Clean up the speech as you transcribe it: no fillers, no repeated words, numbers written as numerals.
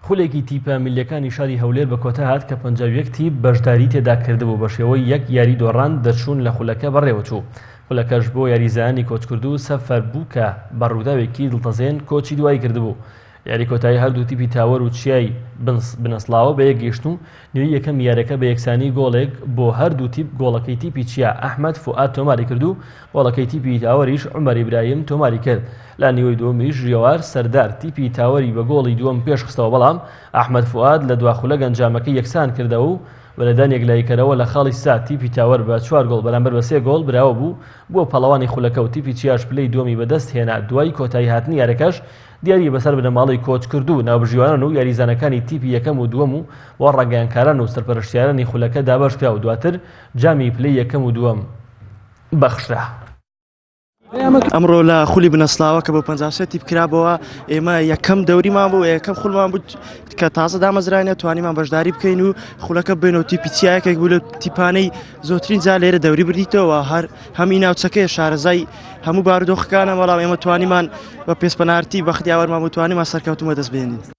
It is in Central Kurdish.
خولێکی تیپە میللیەکانی شاری هەولێر بە کۆتا هات کە 51 تیپ بەشداری تێدا کردبوو بە شێوەی یەک یاری دۆڕان دەرچوون لە خولەکە بەڕێوەچوو. خولەکەش بۆ یاریزانانی کۆچکردوو سەفەر بوو کە بە ڕووداوێکی دڵتەزێن کۆچی دوایی کردبوو. یاری کۆتایی هەردوو تیپی تاوەر و چیای بنەسڵاوە بەیەک گەیشتن و نیوەی یەکەمی یاریەکە بە یەکسانی گۆڵێک بۆ هەردوو تیپ گۆڵەکەی تیپی چیا ئەحمەد فوئاد تۆماری کرد و گۆڵەکەی تیپی تاوەریش عومەر ئیبراهیم تۆماری کرد لە نیوەی دووەمیش ژێوار سەردار تیپی تاوەری بە گۆڵی دووەم پێشخستەوە بەڵام ئەحمەد فوئاد لە دوا خولەک ئەنجامەکەی یەکسان کردەوە و بە لێدانی یەکلاییکەرەوە لە خاڵی سا تیپی تاوەر بە چوار گۆڵ بەرامبەر بە سێ گۆڵ براوە بوو بووە پاڵەوانی خولەکە و تیپی چیاش پلەی دووەمی بەدەست هێنا دوای کۆتایی هاتنی یاریەکەش دیاری بەسەر بنەماڵەی کۆچکردوو و ناوبژیوانان و یاریزانەکانی تیپی یەکەم و دووەم و بۆ ڕاگەیانکاران و سەرپەرشتیارانی خولەکە دابەشکرا و دواتر جامی پلەی یەکەم و دووەم بەخشرا. ئەمڕۆ لە خولی بنەسلاوە کە بۆ 53 تیپ کرابەوە ئێمە یەکەم دەوریمان بوو یەکەم خولمان بوو کە تازە دامەزرانە توانیمان بەشداری بکەین و خولەکە بینەوە تیپی چیایەکێک بوو لە تیپانەی زۆترین جار لێرە دەوری بردیتەوە هەر هەمی ناوچەکەی شارەزای هەموو بارودۆخەکانە بەڵام ئێمە توانیمان بە پێسپەنارتی بەختیاوەرمان بوو توانیمان سەرکەوتومە دەست بێنین.